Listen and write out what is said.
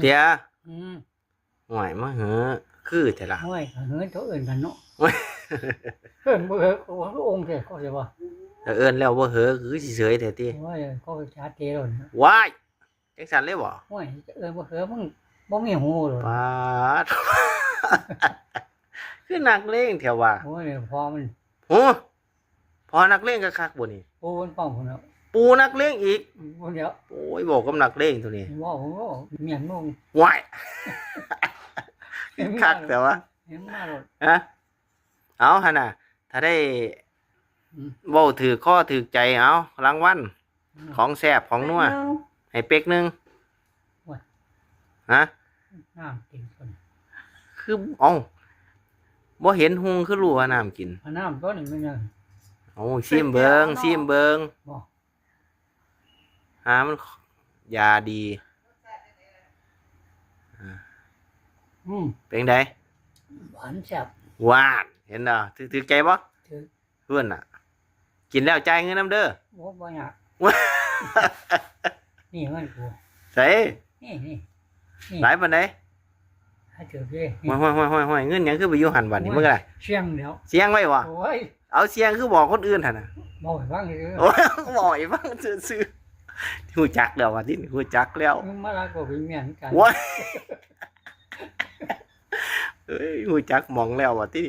ເຕຍ ອືມ ໂອ້ຍ ມາເຫີຄືແທ້ລະ ໂອ້ຍ ເຫີຕົວອື່ນກັນເນາະ ໂອ້ຍ ເອີ້ນບໍ່ເຫີ ໂອ້ ຄືອົງແທ້ ເຂົາຊິວ່າ ເອີ້ນແລ້ວບໍ່ເຫີຄືຊິເສີຍແທ້ຕິ ໂອ້ຍ ເຂົາຈະເຕະໂລດ ວ້າຍ ຈັ່ງຊັ້ນເລີຍບໍ່ ໂອ້ຍ ເອີ້ນບໍ່ເຫີ ມຶງບໍ່ມີຫູໂລດ ປາດ ຄືນັກເລງແທ້ວ່າ ໂອ້ຍ ພໍ່ມັນ ໂອ້ ພໍ່ນັກເລງຄັກໆບໍ່ນີ້ ໂອ້ ມັນຟັງພຸ້ນແລ້ວ ປູ່ນັກເລງອີກ ພຸ້ນແລ້ວ ໂອ້ຍ ເວົ້າກັບນັກເລງໂຕນີ້ ເວົ້າ ເວົ້າ ເມຍນງ ວ້າຍ ຄັກແທ້ວ່າ ເຫັນມາໂລດ ຮະ ເອົາຫັ້ນນະ ຖ້າໄດ້ ອືມ ເວົ້າຖືກຄໍຖືກໃຈ ເອົາ ລາງວັນ ອືມ ຂອງແຊບຂອງນົວ ເປັກໜຶ່ງ ໃຫ້ເປັກໜຶ່ງ ໂອ້ຍ ຮະ ນ້ຳກິນເພິ່ນ ຄື ເອົ້າ ບໍ່ເຫັນຮຸ່ງຄືຮູ້ວ່ານ້ຳກິນ ເອົານ້ຳຕົວນີ້ແມ່ນຫຍັງ ເອົາ ຊີມເບິ່ງ ຊີມເບິ່ງ ບໍ່ ຫາມັນ ຢາດີ ອືມ ເປັນໃດ ຫວານແຊບ ຫວານ ເຫັນບໍ່ ຖືກ ຖືກໃຈບໍ່ ຖືກ ເພິ່ນນະ ກິນແລ້ວຈ່າຍເງິນນຳເດີ ໂອ້ ບໍ່ຍາກ ນີ້ເງິນກູ ໃສ ນີ້ ນີ້ ນີ້ ຫຼາຍປານໃດ ຫຼາຍເຕີບເດ້ ໂອ້ຍ ໂອ້ຍ ໂອ້ຍ ໂອ້ຍ ເງິນຫຍັງຄືໄປຢູ່ຫັ້ນບັດນີ້ ໂອ້ຍ ມຶງກໍໄດ້ ສ່ຽງແລ້ວ ສ່ຽງໄວ້ບໍ່ ໂອ້ຍ ເອົາ ສ່ຽງຄືບອກຄົນອື່ນຫັ້ນນະ ເວົ້າໃຫ້ຟັງຊື່ໆ ໂອ້ຍ ເວົ້າໃຫ້ຟັງຊື່ໆ ຮູ້ຈັກແລ້ວບັດນີ້ ຮູ້ຈັກແລ້ວ ມາລາກໍເປັນເມຍນກັນ ໂອ້ຍ ເອີຍ ຮູ້ຈັກໝ່ອງແລ້ວບັດນີ້